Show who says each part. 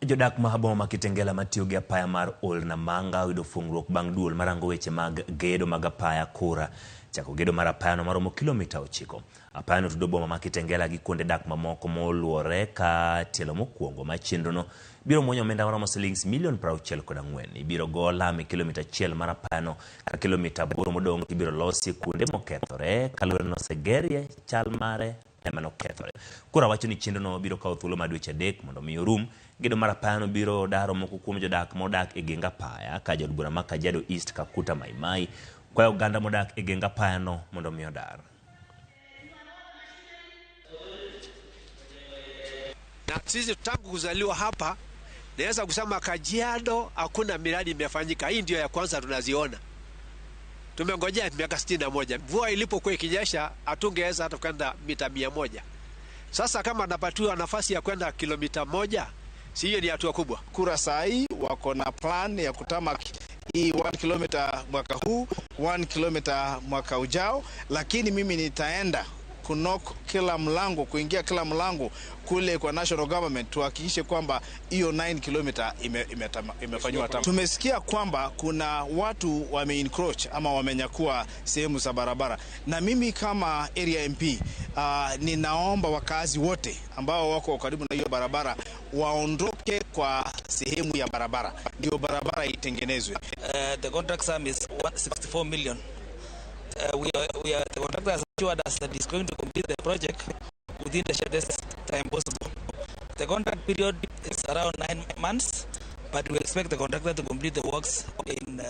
Speaker 1: Jodak ma boma ma Kitengela matiyo gi apaya mar Old Namanga oyudo fuong'ruok bang' duol marango weche mag gedo mag apaya Kura chako gedo mar apayano maromo kilomita 9. Apayano tudo boma ma Kitengela gi kuonde dak mamoko moluore ka tielo mokwongo mar chenrono biro muonyo omenda maromo silings milion 64. Ibiro go lam e kilomita achiel mar apayano ka kilomita 8 modong' ibiro losi kuonde mokethore kaluwore ni osegerie chal mare ema nokethore. Kura wacho ni chenrono biro kawo thuolo mar dweche 3 mondo mi orum. Gedo mar apayano biro daro moko kuom jodak modak e geng apaya ka jaod bura ma Kajiado East Kakuta Maimai kwayo oganda modak e geng apayano mondo mi odar.
Speaker 2: Na sisi tangu kuzaliwa hapa naweza kusema Kajiado hakuna miradi imefanyika. Hii ndio ya kwanza tunaziona. Tumengojea miaka 61. Mvua ilipokuwa ikinyesha hatungeweza hata kwenda mita 100. Sasa kama napatiwa nafasi ya kwenda kilomita 1, si hiyo ni hatua kubwa.
Speaker 3: Kura saa hii wako na plan ya kutarmac hii 1 kilomita mwaka huu, 1 kilomita mwaka ujao, lakini mimi nitaenda kunock kila mlango, kuingia kila mlango kule kwa national government tuhakikishe kwamba hiyo 9 kilomita imefanywa tarmac. Tumesikia kwamba kuna watu wame-encroach ama wamenyakua sehemu za barabara, na mimi kama area MP, ninaomba wakazi wote ambao wako karibu na hiyo barabara waondoke kwa sehemu ya barabara ndio barabara itengenezwe.
Speaker 4: The contract sum is 164 million. The contractor has assured us that he's going to complete the project within the shortest time possible. The contract period is around 9 months, but we expect the contractor to complete the works in